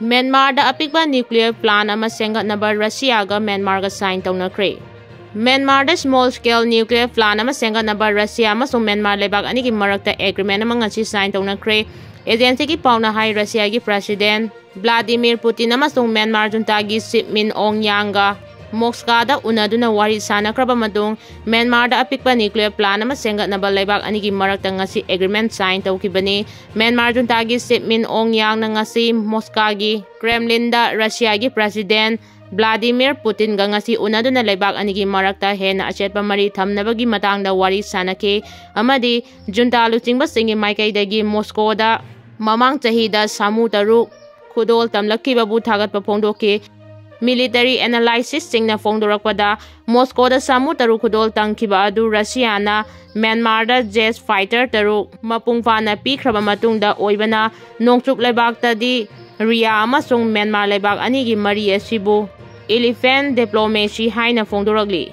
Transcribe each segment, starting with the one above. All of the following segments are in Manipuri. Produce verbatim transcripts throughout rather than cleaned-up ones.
ꯃ꯭ꯌꯥꯟꯃꯥꯔꯗ ꯑꯄꯤꯛꯄ nuclear plant ꯑꯃ ꯁꯦꯝꯒꯠꯅꯕ ꯔꯁꯤꯌꯥꯒ ꯃ꯭ꯌꯥꯟꯃꯥꯔꯒ sign ꯇꯧꯅꯈ꯭ꯔꯦ꯫ ꯃ꯭ꯌꯥꯟꯃꯥꯔꯗ small scale nuclear plant ꯑꯃ ꯁꯦꯝꯒꯠꯅꯕ ꯔꯁꯤꯌꯥ ꯑꯃꯁꯨꯡ ꯃ꯭ꯌꯥꯟꯃꯥꯔ ꯂꯩꯕꯥꯛ ꯑꯅꯤꯒꯤ ꯃꯔꯛꯇ agreement ꯑꯃ ꯉꯁꯤ sign ꯇꯧꯅꯈ꯭ꯔꯦ꯫ Agencyꯒꯤ ꯄꯥꯎꯅ ꯍꯥꯏ, ꯔꯁꯤꯌꯥꯒꯤ President Vladimir Putin ꯑꯃꯁꯨꯡ Myanmar ꯖꯨꯟꯇꯥꯒꯤ Chief Min Aung Hlaing ꯒ ꯃꯣꯁꯀꯥꯗ ꯎꯅꯗꯨꯅ ꯋꯥꯔꯤ ꯁꯥꯟꯅꯈ꯭ꯔꯕ ꯃꯇꯨꯡ, ꯃ꯭ꯌꯥꯟꯃꯥꯔꯗ ꯑꯄꯤꯛꯄ nuclear plant ꯑꯃ ꯁꯦꯝꯒꯠꯅꯕ ꯂꯩꯕꯥꯛ ꯑꯅꯤꯒꯤ ꯃꯔꯛꯇ ꯉꯁꯤ agreement sign ꯇꯧꯈꯤꯕꯅꯤ꯫ ꯃ꯭ꯌꯥꯟꯃꯥꯔ ꯖꯨꯟꯇꯥꯒꯤ Chief Min Aung Hlaingꯅ ꯉꯁꯤ ꯃꯣꯁꯀꯥꯒꯤ Kremlinꯗ ꯔꯁꯤꯌꯥꯒꯤ President Vladimir Putinꯒ ꯉꯁꯤ ꯎꯅꯗꯨꯅ ꯂꯩꯕꯥꯛ ꯑꯅꯤꯒꯤ ꯃꯔꯛꯇ ꯍꯦꯟꯅ ꯑꯆꯦꯠꯄ ꯃꯔꯤ ꯊꯝꯅꯕꯒꯤ ꯃꯇꯥꯡꯗ ꯋꯥꯔꯤ ꯁꯥꯟꯅꯈꯤ ꯑꯃꯗꯤ ꯖꯨꯟꯇꯥ ꯂꯨꯆꯤꯡꯕꯁꯤꯡꯒꯤ ꯃꯥꯏꯀꯩꯗꯒꯤ ꯃꯣꯁꯀꯣꯗ ꯃꯃꯥꯡ ꯆꯍꯤꯗ ꯁꯥꯃꯨ ꯇꯔꯨꯛ ꯈꯨꯗꯣꯜ ꯇꯝꯂꯛꯈꯤꯕꯕꯨ ꯊꯥꯒꯠꯄ ꯐꯣꯡꯗꯣꯛꯈꯤ꯫ Military analystꯁꯤꯡꯅ ꯐꯣꯡꯗꯣꯔꯛꯄꯗ, ꯃꯣꯁꯀꯣꯗ ꯁꯥꯃꯨ ꯇꯔꯨꯛ ꯈꯨꯗꯣꯜ ꯇꯝꯈꯤꯕ ꯑꯗꯨ ꯔꯁꯤꯌꯥꯅ ꯃ꯭ꯌꯥꯟꯃꯥꯔꯗ jet fighter ꯇꯔꯨꯛ ꯃꯄꯨꯡ ꯐꯥꯅ ꯄꯤꯈ꯭ꯔꯕ ꯃꯇꯨꯡꯗ ꯑꯣꯏꯕꯅ, ꯅꯣꯡꯆꯨꯞ ꯂꯩꯕꯥꯛꯇꯗꯤ ꯔꯤꯌꯥ ꯑꯃꯁꯨꯡ ꯃ꯭ꯌꯥꯟꯃꯥꯔ ꯂꯩꯕꯥꯛ ꯑꯅꯤꯒꯤ ꯃꯔꯤ ꯑꯁꯤꯕꯨ elephant diplomacy ꯍꯥꯏꯅ ꯐꯣꯡꯗꯣꯔꯛꯂꯤ꯫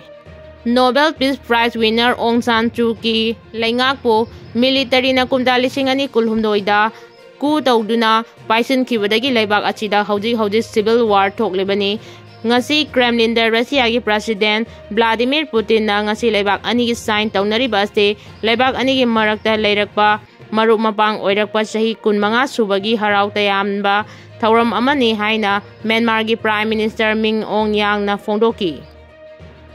Nobel Peace Prize winner Aung San Suu Kyi ꯂꯩꯉꯥꯛꯄꯨ militaryꯅ ꯀꯨꯝꯖꯥ ꯂꯤꯁꯤꯡ ꯑꯅꯤ ꯀꯨꯟꯍꯨꯝꯗꯣꯏꯗ coup ꯇꯧꯗꯨꯅ ꯄꯥꯏꯁꯤꯟꯈꯤꯕꯗꯒꯤ ꯂꯩꯕꯥꯛ ꯑꯁꯤꯗ ꯍꯧꯖꯤꯛ ꯍꯧꯖꯤꯛ civil war ꯊꯣꯛꯂꯤꯕꯅꯤ꯫ ꯉꯁꯤ Kremlinꯗ ꯔꯁꯤꯌꯥꯒꯤ President Vladimir Putinꯅ ꯉꯁꯤ ꯂꯩꯕꯥꯛ ꯑꯅꯤꯒꯤ sign ꯇꯧꯅꯔꯤꯕ ꯑꯁꯤ ꯂꯩꯕꯥꯛ ꯑꯅꯤꯒꯤ ꯃꯔꯛꯇ ꯂꯩꯔꯛꯄ ꯃꯔꯨꯞ ꯃꯄꯥꯡ ꯑꯣꯏꯔꯛꯄ ꯆꯍꯤ ꯀꯨꯟꯃꯉꯥ ꯁꯨꯕꯒꯤ ꯍꯔꯥꯎ ꯇꯌꯥꯝꯕ ꯊꯧꯔꯝ ꯑꯃꯅꯤ ꯍꯥꯏꯅ ꯃ꯭ꯌꯥꯟꯃꯥꯔꯒꯤ Prime Minister Min Aung Hlaingꯅ ꯐꯣꯡꯗꯣꯛꯈꯤ꯫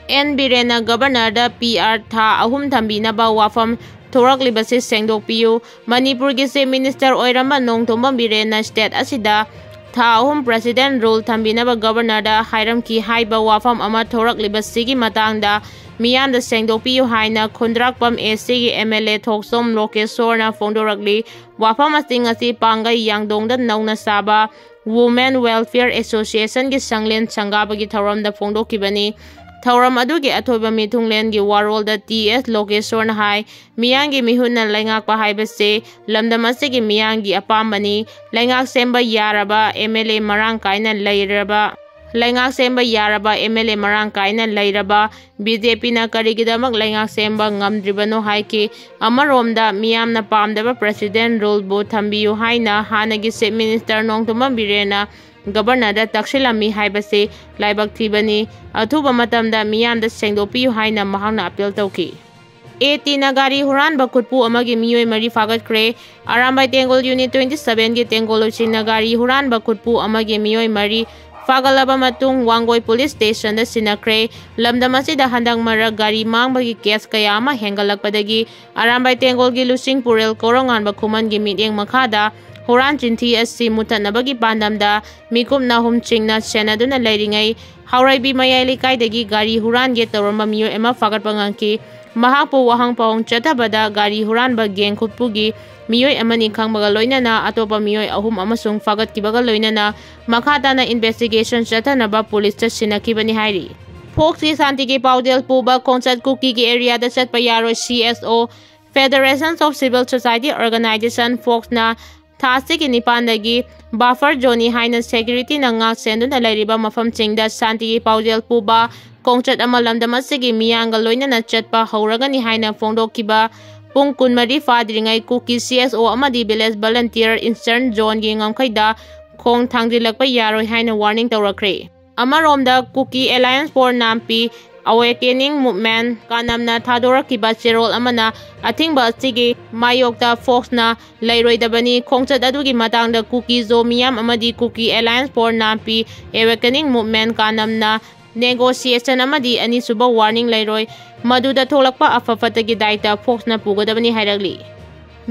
ꯑꯦꯟ ꯕꯤꯔꯦꯟꯅ Governorꯗ PR ꯊꯥ ꯑꯍꯨꯝ ꯊꯝꯕꯤꯅꯕ ꯋꯥꯐꯝ ꯊꯣꯔꯛꯂꯤꯕꯁꯤ ꯁꯦꯡꯗꯣꯛꯄꯤꯌꯨ꯫ ꯃꯅꯤꯄꯨꯔꯒꯤ Chief Minister ꯑꯣꯏꯔꯝꯕ ꯅꯣꯡꯊꯣꯝꯕꯝ ꯕꯤꯔꯦꯟꯅ state ꯑꯁꯤꯗ ꯊꯥ ꯑꯍꯨꯝ President rule ꯊꯝꯕꯤꯅꯕ Governorꯗ ꯍꯥꯏꯔꯝꯈꯤ ꯍꯥꯏꯕ ꯋꯥꯐꯝ ꯑꯃ ꯊꯣꯔꯛꯂꯤꯕꯁꯤꯒꯤ ꯃꯇꯥꯡꯗ ꯃꯤꯌꯥꯝꯗ ꯁꯦꯡꯗꯣꯛꯄꯤꯌꯨ ꯍꯥꯏꯅ ꯈꯨꯟꯗ꯭ꯔꯥꯛꯄꯝ ACꯒꯤ MLA ꯊꯣꯛꯆꯣꯝ ꯂꯣꯀꯦꯁꯣꯔꯅ ꯐꯣꯡꯗꯣꯔꯛꯂꯤ꯫ ꯋꯥꯐꯝ ꯑꯁꯤꯡ ꯑꯁꯤ ꯄꯥꯡꯒꯩ ꯌꯥꯡꯗꯣꯡꯗ ꯅꯧꯅ ꯁꯥꯕ Women Welfare Associationꯒꯤ ꯁꯪꯂꯦꯟ ꯁꯪꯒꯥꯕꯒꯤ ꯊꯧꯔꯝꯗ ꯐꯣꯡꯗꯣꯛꯈꯤꯕꯅꯤ꯫ ꯊꯧꯔꯝ ꯑꯗꯨꯒꯤ ꯑꯊꯣꯏꯕ ꯃꯤꯊꯨꯡꯂꯦꯟꯒꯤ ꯋꯥꯔꯣꯜꯗ ꯇꯤ ꯑꯦꯁ ꯂꯣꯀꯦꯁꯣꯔꯅ ꯍꯥꯏ, ꯃꯤꯌꯥꯝꯒꯤ ꯃꯤꯍꯨꯠꯅ ꯂꯩꯉꯥꯛꯄ ꯍꯥꯏꯕꯁꯦ ꯂꯝꯗꯝ ꯑꯁꯤꯒꯤ ꯃꯤꯌꯥꯝꯒꯤ ꯑꯄꯥꯝꯕꯅꯤ꯫ ꯂꯩꯉꯥꯛ ꯁꯦꯝꯕ ꯌꯥꯔꯕ MLA ꯃꯔꯥꯡ ꯀꯥꯏꯅ ꯂꯩꯔꯕ ꯂꯩꯉꯥꯛ ꯁꯦꯝꯕ ꯌꯥꯔꯕ ꯑꯦꯝ ꯑꯦꯜ ꯑꯦ ꯃꯔꯥꯡ ꯀꯥꯏꯅ ꯂꯩꯔꯕ ꯕꯤ ꯖꯦ ꯄꯤꯅ ꯀꯔꯤꯒꯤꯗꯃꯛ ꯂꯩꯉꯥꯛ ꯁꯦꯝꯕ ꯉꯝꯗ꯭ꯔꯤꯕꯅꯣ ꯍꯥꯏꯈꯤ꯫ ꯑꯃꯔꯣꯝꯗ ꯃꯤꯌꯥꯝꯅ ꯄꯥꯝꯗꯕ ꯄ꯭ꯔꯦꯁꯤꯗꯦꯟ ꯔꯨꯜꯕꯨ ꯊꯝꯕꯤꯌꯨ ꯍꯥꯏꯅ ꯍꯥꯟꯅꯒꯤ ꯆꯤꯐ ꯃꯤꯅꯤꯁꯇꯔ ꯅꯣꯡꯊꯣꯝꯕꯝ ꯕꯤꯔꯦꯟꯅ ꯒꯕꯔꯅꯔꯗ ꯇꯛꯁꯤꯜꯂꯝꯃꯤ ꯍꯥꯏꯕꯁꯤ ꯂꯥꯏꯕꯛ ꯊꯤꯕꯅꯤ꯫ ꯑꯊꯨꯕ ꯃꯇꯝꯗ ꯃꯤꯌꯥꯝꯗ ꯁꯦꯡꯗꯣꯛꯄꯤꯌꯨ ꯍꯥꯏꯅ ꯃꯍꯥꯛꯅ ꯑꯄꯤꯜ ꯇꯧꯈꯤ꯫ ꯑꯦ ꯇꯤꯅ ꯒꯥꯔꯤ ꯍꯨꯔꯥꯟꯕ ꯈꯨꯠꯄꯨ ꯑꯃꯒꯤ ꯃꯤꯑꯣꯏ ꯃꯔꯤ ꯐꯥꯒꯠꯈ꯭ꯔꯦ꯫ ꯑꯔꯥꯝꯕꯥꯏ ꯇꯦꯡꯒꯣꯜ ꯌꯨꯅꯤꯠ twenty seven ꯒꯤ ꯇꯦꯡꯒꯣꯜ ꯂꯨꯆꯤꯡꯅ ꯒꯥꯔꯤ ꯍꯨꯔꯥꯟꯕ ꯈꯨꯠꯄꯨ ꯑꯃꯒꯤ ꯃꯤꯑꯣꯏ ꯃꯔꯤ ꯐꯥꯒꯠꯂꯕ ꯃꯇꯨꯡ ꯋꯥꯡꯒꯣꯏ ꯄꯨꯂꯤꯁ ꯁ꯭ꯇꯦꯁꯟꯗ ꯁꯤꯟꯅꯈ꯭ꯔꯦ꯫ ꯂꯝꯗꯝ ꯑꯁꯤꯗ ꯍꯟꯗꯛ ꯃꯔꯛ ꯒꯥꯔꯤ ꯃꯥꯡꯕꯒꯤ ꯀꯦꯁ ꯀꯌꯥ ꯑꯃ ꯍꯦꯟꯒꯠꯂꯛꯄꯗꯒꯤ ꯑꯔꯥꯝꯕꯥꯏ ꯇꯦꯡꯒꯣꯜꯒꯤ ꯂꯨꯆꯤꯡ ꯄꯨꯔꯦꯜ ꯀꯣꯔꯧꯉꯥꯟꯕ ꯈꯨꯃꯟꯒꯤ ꯃꯤꯠꯌꯦꯡ ꯃꯈꯥꯗ ꯍꯨꯔꯥꯟ ꯆꯤꯟꯊꯤ ꯑꯁꯤ ꯃꯨꯠꯊꯠꯅꯕꯒꯤ ꯄꯥꯟꯗꯝꯗ ꯃꯤꯀꯨꯞ ꯅꯥꯍꯨꯝꯁꯤꯡꯅ ꯁꯦꯟꯅꯗꯨꯅ ꯂꯩꯔꯤꯉꯩ ꯍꯥꯎꯔꯩꯕꯤ ꯃꯌꯥꯏ ꯂꯩꯀꯥꯏꯗꯒꯤ ꯒꯥꯔꯤ ꯍꯨꯔꯥꯟꯒꯦ ꯇꯧꯔꯝꯕ ꯃꯤꯑꯣꯏ ꯑꯃ ꯐꯥꯒꯠꯄ ꯉꯝꯈꯤ꯫ ꯃꯍꯥꯛꯄꯨ ꯋꯥꯍꯪ ꯄꯥꯎꯍꯪ ꯆꯠꯊꯕꯗ ꯒꯥꯔꯤ ꯍꯨꯔꯥꯟꯕ ꯒꯦꯡ ꯈꯨꯠꯄꯨꯒꯤ ꯃꯤꯑꯣꯏ ꯑꯃꯅꯤ ꯈꯪꯕꯒ ꯂꯣꯏꯅꯅ ꯑꯇꯣꯞꯄ ꯃꯤꯑꯣꯏ ꯑꯍꯨꯝ ꯑꯃꯁꯨꯡ ꯐꯥꯒꯠꯈꯤꯕꯒ ꯂꯣꯏꯅꯅ ꯃꯈꯥ ꯇꯥꯅ ꯏꯟꯚꯦꯁꯇꯤꯒꯦꯁꯟ ꯆꯠꯊꯅꯕ ꯄꯨꯂꯤꯁꯇ ꯁꯤꯟꯅꯈꯤꯕꯅꯤ ꯍꯥꯏꯔꯤ꯫ ꯐꯣꯛꯁꯀꯤ ꯁꯥꯟꯇꯤꯒꯤ ꯄꯥꯎꯖꯦꯜ ꯄꯨꯕ ꯈꯣꯡꯆꯠ ꯀꯨꯀꯤꯒꯤ ꯑꯦꯔꯤꯌꯥꯗ ꯆꯠꯄ ꯌꯥꯔꯣꯏ꯫ ꯁꯤ ꯑꯦꯁ ꯑꯣ, Federations of Civil Society Organization, ꯐꯣꯛꯁꯅ ꯊꯥ ꯑꯁꯤꯒꯤ ꯅꯤꯄꯥꯟꯗꯒꯤ ꯕꯐꯔ ꯖꯣꯟꯅꯤ ꯍꯥꯏꯅ ꯁꯦꯀ꯭ꯌꯨꯔꯤꯇꯤꯅ ꯉꯥꯛ ꯁꯦꯟꯗꯨꯅ ꯂꯩꯔꯤꯕ ꯃꯐꯝꯁꯤꯡꯗ ꯁꯥꯟꯇꯤꯒꯤ ꯄꯥꯎꯖꯦꯜ ꯄꯨꯕ ꯈꯣꯡꯆꯠ ꯑꯃ ꯂꯝꯗꯝ ꯑꯁꯤꯒꯤ ꯃꯤꯌꯥꯝꯒ ꯂꯣꯏꯅꯅ ꯆꯠꯄ ꯍꯧꯔꯒꯅꯤ ꯍꯥꯏꯅ ꯐꯣꯡꯗꯣꯛꯈꯤꯕ ꯄꯨꯡ ꯀꯨꯟꯃꯔꯤ ꯐꯥꯗ꯭ꯔꯤꯉꯩ ꯀꯨꯀꯤ ꯁꯤ ꯑꯦꯁ ꯑꯣ ꯑꯃꯗꯤ ꯚꯤꯂꯦꯖ ꯚꯂꯟꯇꯤꯌꯔ ꯏꯁꯇꯔꯟ ꯖꯣꯟꯒꯤ ꯉꯝꯈꯩꯗ ꯈꯣꯡ ꯊꯥꯡꯖꯤꯜꯂꯛꯄ ꯌꯥꯔꯣꯏ ꯍꯥꯏꯅ ꯋꯥꯔꯅꯤꯡ ꯇꯧꯔꯛꯈ꯭ꯔꯦ꯫ ꯑꯃꯔꯣꯝꯗ ꯀꯨꯀꯤ ꯑꯦꯂꯥꯌꯟꯁ ꯐꯣꯔ ꯅꯥꯝꯄꯤ ꯑꯋꯦꯀꯦꯅꯤꯡ ꯃꯨꯚꯃꯦꯟ ꯀꯥꯅꯝꯅ ꯊꯥꯗꯣꯔꯛꯈꯤꯕ ꯆꯦꯔꯣꯜ ꯑꯃꯅ ꯑꯊꯤꯡꯕ ꯑꯁꯤꯒꯤ ꯃꯥꯌꯣꯛꯇ ꯐꯣꯛꯁꯅ ꯂꯩꯔꯣꯏꯗꯕꯅꯤ꯫ ꯈꯣꯡꯆꯠ ꯑꯗꯨꯒꯤ ꯃꯇꯥꯡꯗ ꯀꯨꯀꯤ ꯖꯣ ꯃꯤꯌꯥꯝ ꯑꯃꯗꯤ ꯀꯨꯀꯤ ꯑꯦꯂꯥꯌꯟꯁ ꯐꯣꯔ ꯅꯥꯝꯄꯤ ꯑꯦꯋꯦꯀꯦꯅꯤꯡ ꯃꯨꯚꯃꯦꯟ ꯀꯥꯅꯝꯅ ꯅꯦꯒꯣꯁꯤꯌꯦꯁꯟ ꯑꯃꯗꯤ ꯑꯅꯤꯁꯨꯕ ꯋꯥꯔꯅꯤꯡ ꯂꯩꯔꯣꯏ꯫ ꯃꯗꯨꯗ ꯊꯣꯛꯂꯛꯄ ꯑꯐ ꯐꯠꯇꯒꯤ ꯗꯥꯏꯇ ꯐꯣꯛꯁꯅ ꯄꯨꯒꯗꯕꯅꯤ ꯍꯥꯏꯔꯛꯂꯤ꯫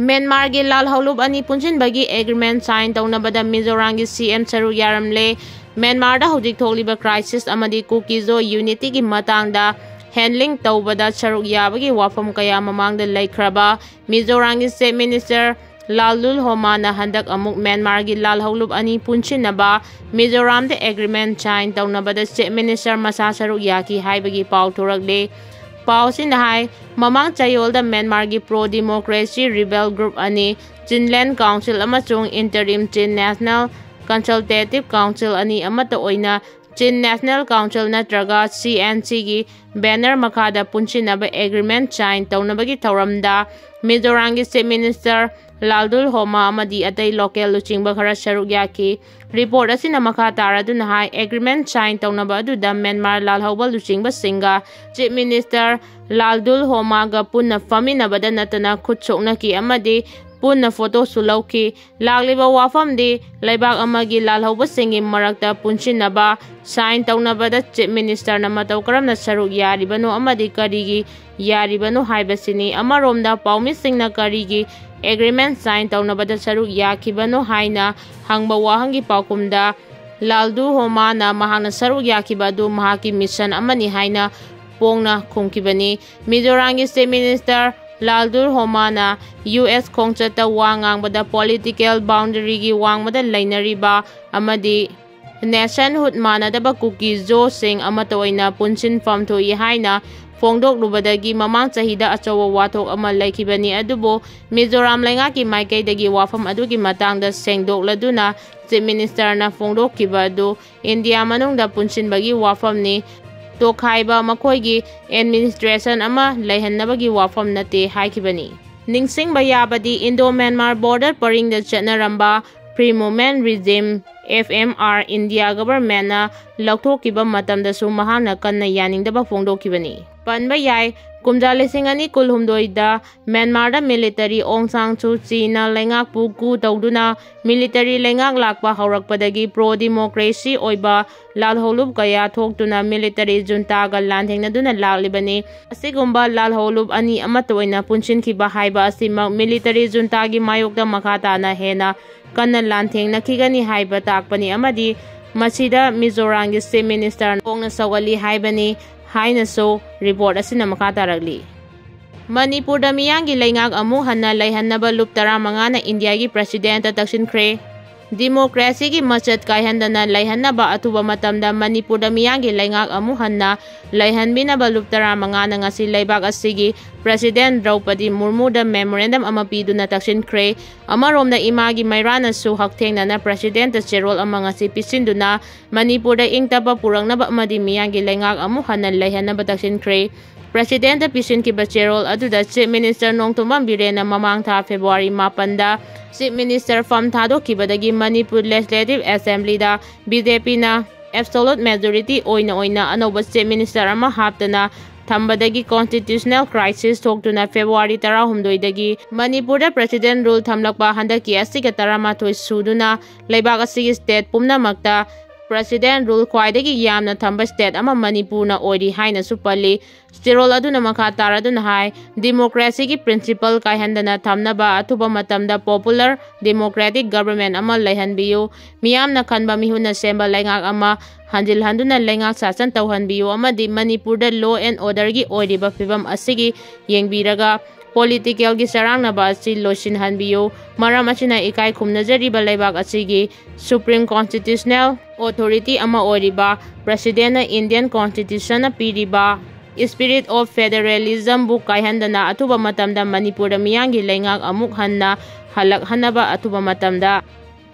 ꯃ꯭ꯌꯥꯟꯃꯥꯔꯒꯤ ꯂꯥꯜꯍꯧꯂꯨꯞ ꯑꯅꯤ ꯄꯨꯟꯁꯤꯟꯕꯒꯤ ꯑꯦꯒ꯭ꯔꯤꯃꯦꯟ ꯁꯥꯏꯟ ꯇꯧꯅꯕꯗ ꯃꯤꯖꯣꯔꯥꯝꯒꯤ ꯁꯤ ꯑꯦꯝ ꯁꯔꯨꯛ ꯌꯥꯔꯝꯂꯦ꯫ ꯃ꯭ꯌꯥꯟꯃꯥꯔꯗ ꯍꯧꯖꯤꯛ ꯊꯣꯛꯂꯤꯕ ꯀ꯭ꯔꯥꯏꯁꯤꯁ ꯑꯃꯗꯤ ꯀꯨꯀꯤꯖꯣ ꯌꯨꯅꯤꯇꯤꯒꯤ ꯃꯇꯥꯡꯗ ꯍꯦꯟꯗꯂꯤꯡ ꯇꯧꯕꯗ ꯁꯔꯨꯛ ꯌꯥꯕꯒꯤ ꯋꯥꯐꯝ ꯀꯌꯥ ꯃꯃꯥꯡꯗ ꯂꯩꯈ꯭ꯔꯕ ꯃꯤꯖꯣꯔꯥꯝꯒꯤ ꯆꯤꯐ ꯃꯤꯅꯤꯁꯇꯔ ꯂꯥꯜꯂꯨꯜ ꯍꯣꯃꯥꯅ ꯍꯟꯗꯛ ꯑꯃꯨꯛ ꯃ꯭ꯌꯥꯟꯃꯥꯔꯒꯤ ꯂꯥꯜꯍꯧꯂꯨꯞ ꯑꯅꯤ ꯄꯨꯟꯁꯤꯟꯅꯕ ꯃꯤꯖꯣꯔꯥꯝꯗ ꯑꯦꯒ꯭ꯔꯤꯃꯦꯟ ꯁꯥꯏꯟ ꯇꯧꯅꯕꯗ ꯆꯤꯐ ꯃꯤꯅꯤꯁꯇꯔ ꯃꯁꯥ ꯁꯔꯨꯛ ꯌꯥꯈꯤ ꯍꯥꯏꯕꯒꯤ ꯄꯥꯎ ꯊꯣꯔꯛꯂꯦ꯫ ꯄꯥꯎ ꯑꯁꯤꯅ ꯍꯥꯏ, ꯃꯃꯥꯡ ꯆꯌꯣꯜꯗ ꯃ꯭ꯌꯥꯟꯃꯥꯔꯒꯤ ꯄ꯭ꯔꯣ ꯗꯤꯃꯣꯀ꯭ꯔꯦꯁꯤ ꯔꯤꯕꯦꯜ ꯒ꯭ꯔꯨꯞ ꯑꯅꯤ, ꯆꯤꯟꯂꯦꯟ ꯀꯥꯎꯟꯁꯤꯜ ꯑꯃꯁꯨꯡ ꯏꯟꯇꯔꯤꯝ ꯆꯤꯟ ꯅꯦꯁꯅꯦꯜ ꯀꯟꯁꯜꯇꯦꯇꯤꯚ ꯀꯥꯎꯟꯁꯤꯜ ꯑꯅꯤ ꯑꯃꯠꯇ ꯑꯣꯏꯅ Chin National Council ꯅꯠꯇ꯭ꯔꯒ C N Cꯒꯤ banner ꯃꯈꯥꯗ ꯄꯨꯟꯁꯤꯟꯅꯕ agreement sign ꯇꯧꯅꯕꯒꯤ ꯊꯧꯔꯝꯗ ꯃꯤꯖꯣꯔꯥꯝꯒꯤ Chief Minister ꯂꯥꯜꯗꯨꯜ ꯍꯣꯃꯥ ꯑꯃꯗꯤ ꯑꯇꯩ local ꯂꯨꯆꯤꯡꯕ ꯈꯔ ꯁꯔꯨꯛ ꯌꯥꯈꯤ꯫ Report ꯑꯁꯤꯅ ꯃꯈꯥ ꯇꯥꯔꯗꯨꯅ ꯍꯥꯏ, agreement sign ꯇꯧꯅꯕ ꯑꯗꯨꯗ ꯃ꯭ꯌꯥꯟꯃꯥꯔ ꯂꯥꯜꯍꯧꯕ ꯂꯨꯆꯤꯡꯕꯁꯤꯡꯒ Chief Minister ꯂꯥꯜꯗꯨꯜ ꯍꯣꯃꯥꯒ ꯄꯨꯟꯅ ꯐꯝꯃꯤꯟꯅꯕꯗ ꯅꯠꯇꯅ ꯈꯨꯠ ꯁꯣꯛꯅꯈꯤ ꯑꯃꯗꯤ ꯄꯨꯟꯅ photoꯁꯨ ꯂꯧꯈꯤ꯫ ꯂꯥꯛꯂꯤꯕ ꯋꯥꯐꯝꯗꯤ ꯂꯩꯕꯥꯛ ꯑꯃꯒꯤ ꯂꯥꯜꯍꯧꯕꯁꯤꯡꯒꯤ ꯃꯔꯛꯇ ꯄꯨꯟꯁꯤꯟꯅꯕ sign ꯇꯧꯅꯕꯗ Chief Ministerꯅ ꯃꯇꯧ ꯀꯔꯝꯅ ꯁꯔꯨꯛ ꯌꯥꯔꯤꯕꯅꯣ ꯑꯃꯗꯤ ꯀꯔꯤꯒꯤ ꯌꯥꯔꯤꯕꯅꯣ ꯍꯥꯏꯕꯁꯤꯅꯤ꯫ ꯑꯃꯔꯣꯝꯗ ꯄꯥꯎꯃꯤꯁꯤꯡꯅ ꯀꯔꯤꯒꯤ agreement sign ꯇꯧꯅꯕꯗ ꯁꯔꯨꯛ ꯌꯥꯈꯤꯕꯅꯣ ꯍꯥꯏꯅ ꯍꯪꯕ ꯋꯥꯍꯪꯒꯤ ꯄꯥꯎꯈꯨꯝꯗ ꯂꯥꯜꯗꯨ ꯍꯣꯃꯥꯅ ꯃꯍꯥꯛꯅ ꯁꯔꯨꯛ ꯌꯥꯈꯤꯕ ꯑꯗꯨ ꯃꯍꯥꯛꯀꯤ mission ꯑꯃꯅꯤ ꯍꯥꯏꯅ ꯄꯣꯡꯅ ꯈꯨꯝꯈꯤꯕꯅꯤ꯫ ꯃꯤꯖꯣꯔꯥꯝꯒꯤ Chief Minister ꯂꯥꯜꯗꯨ ꯍꯣꯃꯥꯅ U S ꯈꯣꯡꯆꯠꯇ ꯋꯥ ꯉꯥꯡꯕꯗ political boundaryꯒꯤ ꯋꯥꯡꯃꯗ ꯂꯩꯅꯔꯤꯕ ꯑꯃꯗꯤ nationhood ꯃꯥꯟꯅꯗꯕ ꯀꯨꯀꯤ ꯖꯣꯁꯤꯡ ꯑꯃꯠꯇ ꯑꯣꯏꯅ ꯄꯨꯟꯁꯤꯟꯐꯝ ꯊꯣꯛꯏ ꯍꯥꯏꯅ ꯐꯣꯡꯗꯣꯛꯂꯨꯕꯗꯒꯤ ꯃꯃꯥꯡ ꯆꯍꯤꯗ ꯑꯆꯧꯕ ꯋꯥꯊꯣꯛ ꯑꯃ ꯂꯩꯈꯤꯕꯅꯤ꯫ ꯑꯗꯨꯕꯨ ꯃꯤꯖꯣꯔꯥꯝ ꯂꯩꯉꯥꯛꯀꯤ ꯃꯥꯏꯀꯩꯗꯒꯤ ꯋꯥꯐꯝ ꯑꯗꯨꯒꯤ ꯃꯇꯥꯡꯗ ꯁꯦꯡꯗꯣꯛꯂꯗꯨꯅ Chief Ministerꯅ ꯐꯣꯡꯗꯣꯛꯈꯤꯕ ꯑꯗꯨ ꯏꯟꯗꯤꯌꯥ ꯃꯅꯨꯡꯗ ꯄꯨꯟꯁꯤꯟꯕꯒꯤ ꯋꯥꯐꯝꯅꯤ꯫ ꯇꯣꯈꯥꯏꯕ ꯃꯈꯣꯏꯒꯤ administration ꯑꯃ ꯂꯩꯍꯟꯅꯕꯒꯤ ꯋꯥꯐꯝ ꯅꯠꯇꯦ ꯍꯥꯏꯈꯤꯕꯅꯤ꯫ ꯅꯤꯡꯁꯤꯡꯕ ꯌꯥꯕꯗꯤ Indo Myanmar border ꯄꯔꯤꯡꯗ ꯆꯠꯅꯔꯝꯕ Free Movement Regime, F M R, India governmentꯅ ꯂꯧꯊꯣꯛꯈꯤꯕ ꯃꯇꯝꯗꯁꯨ ꯃꯍꯥꯛꯅ ꯀꯟꯅ ꯌꯥꯅꯤꯡꯗꯕ ꯐꯣꯡꯗꯣꯛꯈꯤꯕꯅꯤ꯫ ꯄꯟꯕ ꯌꯥꯏ, ꯀꯨꯝꯖꯥ ꯂꯤꯁꯤꯡ ꯑꯅꯤ ꯀꯨꯟꯍꯨꯝꯗꯣꯏꯗ ꯃ꯭ꯌꯥꯟꯃꯥꯔꯗ military ꯑꯣꯡ ꯁꯥꯡ ꯁꯨ ꯆꯤꯅ ꯂꯩꯉꯥꯛꯄꯨ coup ꯇꯧꯗꯨꯅ military ꯂꯩꯉꯥꯛ ꯂꯥꯛꯄ ꯍꯧꯔꯛꯄꯗꯒꯤ pro democracy ꯑꯣꯏꯕ ꯂꯥꯜꯍꯧꯂꯨꯞ ꯀꯌꯥ ꯊꯣꯛꯇꯨꯅ military juntaꯒ ꯂꯥꯟꯊꯦꯡꯅꯗꯨꯅ ꯂꯥꯛꯂꯤꯕꯅꯤ꯫ ꯑꯁꯤꯒꯨꯝꯕ ꯂꯥꯜꯍꯧꯂꯨꯞ ꯑꯅꯤ ꯑꯃꯠꯇ ꯑꯣꯏꯅ ꯄꯨꯟꯁꯤꯟꯈꯤꯕ ꯍꯥꯏꯕ ꯑꯁꯤꯃꯛ military juntaꯒꯤ ꯃꯥꯌꯣꯛꯇ ꯃꯈꯥ ꯇꯥꯅ ꯍꯦꯟꯅ ꯀꯟꯅ ꯂꯥꯟꯊꯦꯡꯅꯈꯤꯒꯅꯤ ꯍꯥꯏꯕ ꯇꯥꯛꯄꯅꯤ ꯑꯃꯗꯤ ꯃꯁꯤꯗ ꯃꯤꯖꯣꯔꯥꯝꯒꯤ Chief Minister ꯀꯣꯡꯅ ꯁꯧꯒꯠꯂꯤ ꯍꯥꯏꯕꯅꯤ ꯍꯥꯏꯅꯁꯨ report ꯑꯁꯤꯅ ꯃꯈꯥ ꯇꯥꯔꯛꯂꯤ꯫ ꯃꯅꯤꯄꯨꯔꯗ ꯃꯤꯌꯥꯝꯒꯤ ꯂꯩꯉꯥꯛ ꯑꯃꯨꯛ ꯍꯟꯅ ꯂꯩꯍꯟꯅꯕ ꯂꯨꯞ ꯇꯔꯥꯃꯉꯥꯅ ꯏꯟꯗꯤꯌꯥꯒꯤ Presidentꯇ ꯇꯛꯁꯤꯟꯈ꯭ꯔꯦ꯫ ꯗꯤꯃꯣꯀ꯭ꯔꯦꯁꯤꯒꯤ ꯃꯆꯠ ꯀꯥꯏꯍꯟꯗꯅ ꯂꯩꯍꯟꯅꯕ ꯑꯊꯨꯕ ꯃꯇꯝꯗ ꯃꯅꯤꯄꯨꯔꯗ ꯃꯤꯌꯥꯝꯒꯤ ꯂꯩꯉꯥꯛ ꯑꯃꯨꯛ ꯍꯟꯅ ꯂꯩꯍꯟꯕꯤꯅꯕ ꯂꯨꯞ ꯇꯔꯥꯃꯉꯥꯅ ꯉꯁꯤ ꯂꯩꯕꯥꯛ ꯑꯁꯤꯒꯤ ꯄ꯭ꯔꯦꯁꯤꯗꯦꯟ ꯗ꯭ꯔꯧꯄꯗꯤ ꯃꯨꯔꯃꯨꯗ ꯃꯦꯃꯣꯔꯦꯟꯗꯝ ꯑꯃ ꯄꯤꯗꯨꯅ ꯇꯛꯁꯤꯟꯈ꯭ꯔꯦ꯫ ꯑꯃꯔꯣꯝꯗ ꯏꯃꯥꯒꯤ ꯃꯩꯔꯥꯅꯁꯨ ꯍꯛꯊꯦꯡꯅꯅ ꯄ꯭ꯔꯦꯁꯤꯗꯦꯟꯇ ꯆꯦꯔꯣꯜ ꯑꯃ ꯉꯁꯤ ꯄꯤꯁꯤꯟꯗꯨꯅ ꯃꯅꯤꯄꯨꯔꯗ ꯏꯪ ꯇꯞꯄ ꯄꯨꯔꯛꯅꯕ ꯑꯃꯗꯤ ꯃꯤꯌꯥꯝꯒꯤ ꯂꯩꯉꯥꯛ ꯑꯃꯨꯛ ꯍꯟꯅ ꯂꯩꯍꯟꯅꯕ ꯇꯛꯁꯤꯟꯈ꯭ꯔꯦ꯫ ꯄ꯭ꯔꯦꯁꯤꯗꯦꯟꯇ ꯄꯤꯁꯤꯟꯈꯤꯕ ꯆꯦꯔꯣꯜ ꯑꯗꯨꯗ ꯆꯤꯐ ꯃꯤꯅꯤꯁꯇꯔ ꯅꯣꯡꯊꯣꯝꯕꯝ ꯕꯤꯔꯦꯟꯅ ꯃꯃꯥꯡ ꯊꯥ ꯐꯦꯕ꯭ꯔꯨꯋꯥꯔꯤ ꯃꯥꯄꯟꯗ ꯆꯤꯐ ꯃꯤꯅꯤꯁꯇꯔ ꯐꯝ ꯊꯥꯗꯣꯛꯈꯤꯕꯗꯒꯤ ꯃꯅꯤꯄꯨꯔ ꯂꯦꯖꯤꯁꯂꯦꯇꯤꯚ ꯑꯦꯁꯦꯝꯕ꯭ꯂꯤꯗ ꯕꯤ ꯖꯦ ꯄꯤꯅ ꯑꯦꯕꯁꯣꯂꯨꯠ ꯃꯦꯖꯣꯔꯤꯇꯤ ꯑꯣꯏꯅ ꯑꯣꯏꯅ ꯑꯅꯧꯕ ꯆꯤꯐ ꯃꯤꯅꯤꯁꯇꯔ ꯑꯃ ꯍꯥꯞꯇꯅ ꯊꯝꯕꯗꯒꯤ ꯀꯣꯟꯁꯇꯤꯇ꯭ꯌꯨꯁꯅꯦꯜ ꯀ꯭ꯔꯥꯏꯁꯤꯁ ꯊꯣꯛꯇꯨꯅ ꯐꯦꯕ꯭ꯔꯨꯋꯥꯔꯤ ꯇꯔꯥꯍꯨꯝꯗꯣꯏꯗꯒꯤ ꯃꯅꯤꯄꯨꯔꯗ ꯄ꯭ꯔꯦꯁꯤꯗꯦꯟ ꯔꯨꯜ ꯊꯝꯂꯛꯄ ꯍꯟꯗꯛꯀꯤ ꯑꯁꯤꯒ ꯇꯔꯥꯃꯥꯊꯣꯏ ꯁꯨꯗꯨꯅ ꯂꯩꯕꯥꯛ ꯑꯁꯤꯒꯤ ꯁ꯭ꯇꯦꯠ ꯄꯨꯝꯅꯃꯛꯇ ꯄ꯭ꯔꯦꯁꯤꯗꯦꯟ ꯔꯨꯜ ꯈ꯭ꯋꯥꯏꯗꯒꯤ ꯌꯥꯝꯅ ꯊꯝꯕ ꯁ꯭ꯇꯦꯠ ꯑꯃ ꯃꯅꯤꯄꯨꯔꯅ ꯑꯣꯏꯔꯤ ꯍꯥꯏꯅꯁꯨ ꯄꯜꯂꯤ꯫ ꯆꯦꯔꯣꯜ ꯑꯗꯨꯅ ꯃꯈꯥ ꯇꯥꯔꯗꯨꯅ ꯍꯥꯏ, ꯗꯤꯃꯣꯀ꯭ꯔꯦꯁꯤꯒꯤ ꯄ꯭ꯔꯤꯟꯁꯤꯄꯜ ꯀꯥꯏꯍꯟꯗꯅ ꯊꯝꯅꯕ ꯑꯊꯨꯕ ꯃꯇꯝꯗ ꯄꯣꯄꯨꯂꯔ ꯗꯤꯃꯣꯀ꯭ꯔꯦꯇꯤꯛ ꯒꯚꯔꯟꯃꯦꯟ ꯑꯃ ꯂꯩꯍꯟꯕꯤꯌꯨ, ꯃꯤꯌꯥꯝꯅ ꯈꯟꯕ ꯃꯤꯍꯨꯠꯅ ꯁꯦꯝꯕ ꯂꯩꯉꯥꯛ ꯑꯃ ꯍꯟꯖꯤꯜꯍꯟꯗꯨꯅ ꯂꯩꯉꯥꯛ ꯁꯥꯁꯟ ꯇꯧꯍꯟꯕꯤꯌꯨ ꯑꯃꯗꯤ ꯃꯅꯤꯄꯨꯔꯗ law and orderꯒꯤ ꯑꯣꯏꯔꯤꯕ ꯐꯤꯕꯝ ꯑꯁꯤꯒꯤ ꯌꯦꯡꯕꯤꯔꯒ ꯄꯣꯂꯤꯇꯤꯀꯦꯜꯒꯤ ꯆꯔꯥꯡꯅꯕ ꯑꯁꯤ ꯂꯣꯏꯁꯤꯟꯍꯟꯕꯤꯌꯨ꯫ ꯃꯔꯝ ꯑꯁꯤꯅ ꯏꯀꯥꯏ ꯈꯨꯝꯅꯖꯔꯤꯕ ꯂꯩꯕꯥꯛ ꯑꯁꯤꯒꯤ ꯁꯨꯄ꯭ꯔꯤꯝ ꯀꯣꯟꯁꯇꯤꯇ꯭ꯌꯨꯁꯅꯦꯜ ꯑꯣꯊꯣꯔꯤꯇꯤ ꯑꯃ ꯑꯣꯏꯔꯤꯕ ꯄ꯭ꯔꯦꯁꯤꯗꯦꯟꯅ ꯏꯟꯗꯤꯌꯟ ꯀꯣꯟꯁꯇꯤꯇ꯭ꯌꯨꯁꯟꯅ ꯄꯤꯔꯤꯕ spirit of federalismꯕꯨ ꯀꯥꯏꯍꯟꯗꯅ ꯑꯊꯨꯕ ꯃꯇꯝꯗ ꯃꯅꯤꯄꯨꯔꯗ ꯃꯤꯌꯥꯝꯒꯤ ꯂꯩꯉꯥꯛ ꯑꯃꯨꯛ ꯍꯟꯅ ꯍꯜꯂꯛꯍꯟꯅꯕ ꯑꯊꯨꯕ ꯃꯇꯝꯗ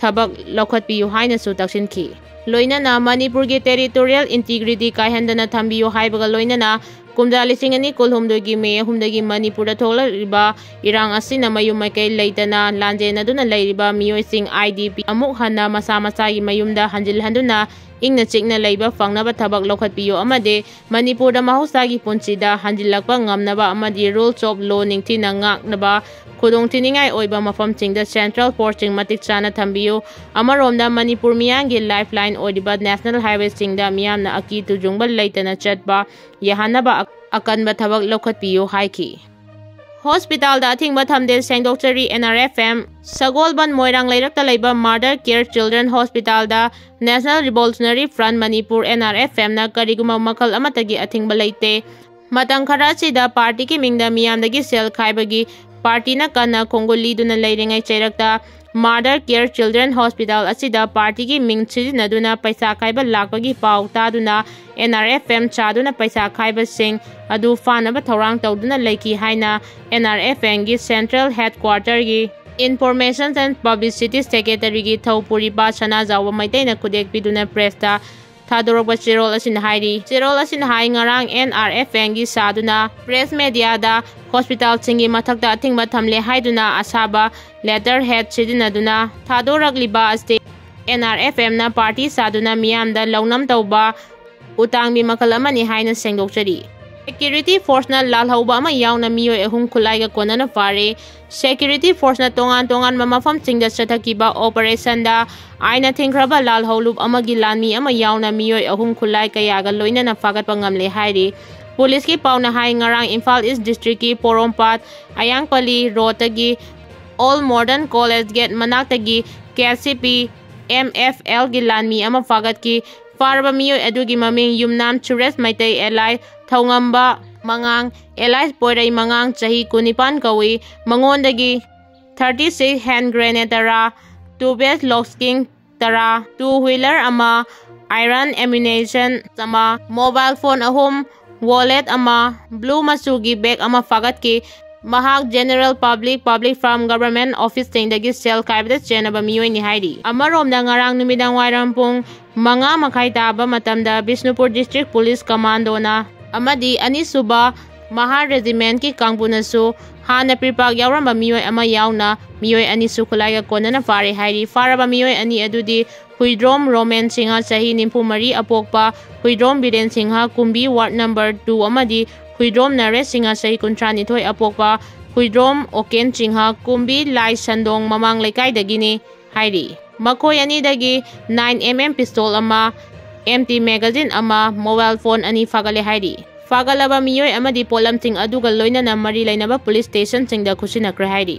ꯊꯕꯛ ꯂꯧꯈꯠꯄꯤꯌꯨ ꯍꯥꯏꯅꯁꯨ ꯇꯛꯁꯤꯟꯈꯤ꯫ ꯂꯣꯏꯅꯅ ꯃꯅꯤꯄꯨꯔꯒꯤ territorial integrity ꯀꯥꯏꯍꯟꯗꯅ ꯊꯝꯕꯤꯌꯨ ꯍꯥꯏꯕꯒ ꯂꯣꯏꯅꯅ ꯀꯨꯝꯖꯥ ꯂꯤꯁꯤꯡ ꯑꯅꯤ ꯀꯨꯟꯍꯨꯝꯗꯣꯏꯒꯤ ꯃꯦ ꯑꯍꯨꯝꯗꯒꯤ ꯃꯅꯤꯄꯨꯔꯗ ꯊꯣꯛꯂꯛꯂꯤꯕ ꯏꯔꯥꯡ ꯑꯁꯤꯅ ꯃꯌꯨꯝ ꯃꯀꯩ ꯂꯩꯇꯅ ꯂꯥꯟꯖꯦꯟꯅꯗꯨꯅ ꯂꯩꯔꯤꯕ ꯃꯤꯑꯣꯏꯁꯤꯡ, ꯑꯥꯏ ꯗꯤ ꯄꯤ, ꯑꯃꯨꯛ ꯍꯟꯅ ꯃꯁꯥ ꯃꯁꯥꯒꯤ ꯃꯌꯨꯝꯗ ꯍꯟꯖꯤꯜꯍꯟꯗꯨꯅ ꯏꯪꯅ ꯆꯤꯛꯅ ꯂꯩꯕ ꯐꯪꯅꯕ ꯊꯕꯛ ꯂꯧꯈꯠꯄꯤꯌꯨ ꯑꯃꯗꯤ ꯃꯅꯤꯄꯨꯔꯗ ꯃꯍꯧꯁꯥꯒꯤ ꯄꯨꯟꯁꯤꯗ ꯍꯟꯖꯤꯜꯂꯛꯄ ꯉꯝꯅꯕ ꯑꯃꯗꯤ rules of law ꯅꯤꯡꯊꯤꯅ ꯉꯥꯛꯅꯕ ꯈꯨꯗꯣꯡꯊꯤꯅꯤꯡꯉꯥꯏ ꯑꯣꯏꯕ ꯃꯐꯝꯁꯤꯡꯗ central forceꯁꯤꯡ ꯃꯇꯤꯛ ꯆꯥꯅ ꯊꯝꯕꯤꯌꯨ꯫ ꯑꯃꯔꯣꯝꯗ ꯃꯅꯤꯄꯨꯔ ꯃꯤꯌꯥꯝꯒꯤ lifeline ꯑꯣꯏꯔꯤꯕ national highwayꯁꯤꯡꯗ ꯃꯤꯌꯥꯝꯅ ꯑꯀꯤ ꯇꯨꯖꯨꯡꯕ ꯂꯩꯇꯅ ꯆꯠꯄ ꯌꯥꯍꯟꯅꯕ ꯑꯀꯟꯕ ꯊꯕꯛ ꯂꯧꯈꯠꯄꯤꯌꯨ ꯍꯥꯏꯈꯤ꯫ ꯍꯣꯁꯄꯤꯇꯥꯜꯗ ꯑꯊꯤꯡꯕ ꯊꯝꯗꯦ, ꯁꯦꯡꯗꯣꯛꯆꯔꯤ ꯑꯦꯟ ꯑꯥꯔ ꯑꯦꯐ ꯑꯦꯝ꯫ ꯁꯒꯣꯜꯕꯟ ꯃꯣꯏꯔꯥꯡ ꯂꯩꯔꯛꯇ ꯂꯩꯕ Mother Care Children Hospitalꯗ National Revolutionary Front Manipur, N R F ꯑꯦꯝꯅ ꯀꯔꯤꯒꯨꯝꯕ ꯃꯈꯜ ꯑꯃꯠꯇꯒꯤ ꯑꯊꯤꯡꯕ ꯂꯩꯇꯦ꯫ ꯃꯇꯝ ꯈꯔ ꯑꯁꯤꯗ ꯄꯥꯔꯇꯤꯒꯤ ꯃꯤꯡꯗ ꯃꯤꯌꯥꯝꯗꯒꯤ ꯁꯦꯜ ꯈꯥꯏꯕꯒꯤ ꯄꯥꯔꯇꯤꯅ ꯀꯟꯅ ꯈꯣꯡꯒꯨꯜ ꯂꯤꯗꯨꯅ ꯂꯩꯔꯤꯉꯩ ꯆꯩꯔꯛꯇ Mother Care Children Hospital ꯑꯁꯤꯗ ꯄꯥꯔꯇꯤꯒꯤ ꯃꯤꯡ ꯁꯤꯖꯤꯟꯅꯗꯨꯅ ꯄꯩꯁꯥ ꯈꯥꯏꯕ ꯂꯥꯛꯄꯒꯤ ꯄꯥꯎ ꯇꯥꯗꯨꯅ N R F M ꯆꯥꯗꯨꯅ ꯄꯩꯁꯥ ꯈꯥꯏꯕꯁꯤꯡ ꯑꯗꯨ ꯐꯥꯅꯕ ꯊꯧꯔꯥꯡ ꯇꯧꯗꯨꯅ ꯂꯩꯈꯤ ꯍꯥꯏꯅ N R F M ꯒꯤ Central Headquarter ꯒꯤ Information and Publicity Secretary ꯒꯤ ꯊꯧꯄꯨꯔꯤꯕ ꯁꯅꯥꯖꯥꯎꯕ ꯃꯩꯇꯩꯅ ꯈꯨꯗꯦꯛ ꯄꯤꯗꯨꯅ press ꯇ ꯊꯥꯗꯣꯔꯛꯄ ꯆꯦꯔꯣꯜ ꯑꯁꯤꯅ ꯍꯥꯏꯔꯤ꯫ ꯆꯦꯔꯣꯜ ꯑꯁꯤꯅ ꯍꯥꯏ, ꯉꯔꯥꯡ N R F M ꯒꯤ ꯁꯥꯗꯨꯅ press media ꯗ hospital ꯁꯤꯡꯒꯤ ꯃꯊꯛꯇ ꯑꯊꯤꯡꯕ ꯊꯝꯂꯦ ꯍꯥꯏꯗꯨꯅ ꯑꯁꯥꯕ letterhead ꯁꯤꯖꯤꯟꯅꯗꯨꯅ ꯊꯥꯗꯣꯔꯛꯂꯤꯕ ꯑꯁꯤ N R F M ꯅ ꯄꯥꯔꯇꯤ ꯁꯥꯗꯨꯅ ꯃꯤꯌꯥꯝꯗ ꯂꯧꯅꯝ ꯇꯧꯕ ꯎꯇꯥꯡꯕꯤ ꯃꯈꯜ ꯑꯃꯅꯤ ꯍꯥꯏꯅ ꯁꯦꯡꯗꯣꯛꯆꯔꯤ꯫ Security force ꯅ ꯂꯥꯜꯍꯧꯕ ꯑꯃ ꯌꯥꯎꯅ ꯃꯤꯑꯣꯏ ꯑꯍꯨꯝ ꯈꯨꯠꯂꯥꯏꯒ ꯀꯣꯟꯅꯅ ꯐꯥꯔꯦ꯫ Security force ꯅ ꯇꯣꯉꯥꯟ ꯇꯣꯉꯥꯟꯕ ꯃꯐꯝꯁꯤꯡꯗ ꯆꯠꯊꯈꯤꯕ operation ꯗ ꯑꯥꯏꯟꯅ ꯊꯤꯡꯈ꯭ꯔꯕ ꯂꯥꯜꯍꯧꯂꯨꯞ ꯑꯃꯒꯤ ꯂꯥꯟꯃꯤ ꯑꯃ ꯌꯥꯎꯅ ꯃꯤꯑꯣꯏ ꯑꯍꯨꯝ ꯈꯨꯠꯂꯥꯏ ꯀꯌꯥꯒ ꯂꯣꯏꯅꯅ ꯐꯥꯒꯠꯄ ꯉꯝꯂꯦ ꯍꯥꯏꯔꯤ꯫ ꯄꯨꯂꯤꯁꯀꯤ ꯄꯥꯎꯅ ꯍꯥꯏ, ꯉꯔꯥꯡ ꯏꯝꯐꯥꯜ East district ꯀꯤ ꯄꯣꯔꯣꯝꯄꯥꯠ ꯑꯌꯥꯡꯄꯜꯂꯤ road ꯇꯒꯤ Old Modern College gate ꯃꯅꯥꯛꯇꯒꯤ K C P M F L ꯒꯤ ꯂꯥꯟꯃꯤ ꯑꯃ ꯐꯥꯒꯠꯈꯤ꯫ ꯐꯥꯔꯕ ꯃꯤꯑꯣꯏ ꯑꯗꯨꯒꯤ ꯃꯃꯤꯡ ꯌꯨꯝꯅꯥꯝ ꯁꯨꯔꯦꯁ ꯃꯩꯇꯩ alias ꯊꯧꯉꯝꯕ ꯃꯉꯥꯡ alias ꯄꯣꯏꯔꯩ ꯃꯉꯥꯡ, ꯆꯍꯤ ꯀꯨꯟꯅꯤꯄꯥꯟ ꯀꯧꯏ꯫ ꯃꯉꯣꯟꯗꯒꯤ thirty six hand grenade ꯇꯔꯥ, two base lockskin ꯇꯔꯥ, two wheeler ꯑꯃ, iron ammunition ꯑꯃ, mobile phone ꯑꯍꯨꯝ, wallet ꯑꯃ, blue ꯃꯆꯨꯒꯤ bag ꯑꯃ ꯐꯥꯒꯠꯈꯤ꯫ ꯃꯍꯥꯛ General Public, Public Farm, Government office ꯁꯤꯡꯗꯒꯤ ꯁꯦꯜ ꯈꯥꯏꯕꯗ ꯆꯦꯟꯅꯕ ꯃꯤꯑꯣꯏꯅꯤ ꯍꯥꯏꯔꯤ꯫ ꯑꯃꯔꯣꯝꯗ, ꯉꯔꯥꯡ ꯅꯨꯃꯤꯗꯥꯡ ꯋꯥꯏꯔꯝ ꯄꯨꯡ ꯃꯉꯥ ꯃꯈꯥꯏ ꯇꯥꯕ ꯃꯇꯝꯗ ꯕꯤꯁꯅꯨꯄꯨꯔ District Police Commando ꯅ ꯑꯃꯗꯤ ꯑꯅꯤꯁꯨꯕ ꯃꯍꯥ regiment ꯀꯤ ꯀꯥꯡꯕꯨꯅꯁꯨ ꯍꯥꯟꯅ ꯄꯤꯔꯄꯥꯛ ꯌꯥꯎꯔꯝꯕ ꯃꯤꯑꯣꯏ ꯑꯃ ꯌꯥꯎꯅ ꯃꯤꯑꯣꯏ ꯑꯅꯤꯁꯨ ꯈꯨꯠꯂꯥꯏꯒ ꯀꯣꯟꯅꯅ ꯐꯥꯔꯦ ꯍꯥꯏꯔꯤ꯫ ꯐꯥꯔꯕ ꯃꯤꯑꯣꯏ ꯑꯅꯤ ꯑꯗꯨꯗꯤ ꯍꯨꯏꯗ꯭ꯔꯣꯝ ꯔꯣꯃꯦꯟ ꯁꯤꯡꯍ, ꯆꯍꯤ ꯅꯤꯐꯨ ꯃꯔꯤ ꯑꯄꯣꯛꯄ, Huidrom Biren Singh, ꯀꯨꯝꯕꯤ ward number two, ꯑꯃꯗꯤ ꯍꯨꯏꯗ꯭ꯔꯣꯝ ꯅꯔꯦꯁ ꯁꯤꯡꯍ, ꯆꯍꯤ ꯀꯨꯟꯊ꯭ꯔꯥ ꯅꯤꯊꯣꯏ ꯑꯄꯣꯛꯄ, ꯍꯨꯏꯗ꯭ꯔꯣꯝ ꯑꯣꯀꯦꯟ ꯁꯤꯡꯍ, ꯀꯨꯝꯕꯤ ꯂꯥꯏ ꯁꯟꯗꯣꯡ ꯃꯃꯥꯡ ꯂꯩꯀꯥꯏꯗꯒꯤꯅꯤ ꯍꯥꯏꯔꯤ꯫ ꯃꯈꯣꯏ ꯑꯅꯤꯗꯒꯤ nine M M pistol ꯑꯃ, empty magazine ꯑꯃ, mobile phone ꯑꯅꯤ ꯐꯥꯒꯠꯂꯦ ꯍꯥꯏꯔꯤ꯫ ꯐꯥꯒꯠꯂꯕ ꯃꯤꯑꯣꯏ ꯑꯃꯗꯤ ꯄꯣꯠꯂꯝꯁꯤꯡ ꯑꯗꯨꯒ ꯂꯣꯏꯅꯅ ꯃꯔꯤ ꯂꯩꯅꯕ police station ꯁꯤꯡꯗ ꯈꯨꯠꯁꯤꯟꯅꯈ꯭ꯔꯦ ꯍꯥꯏꯔꯤ꯫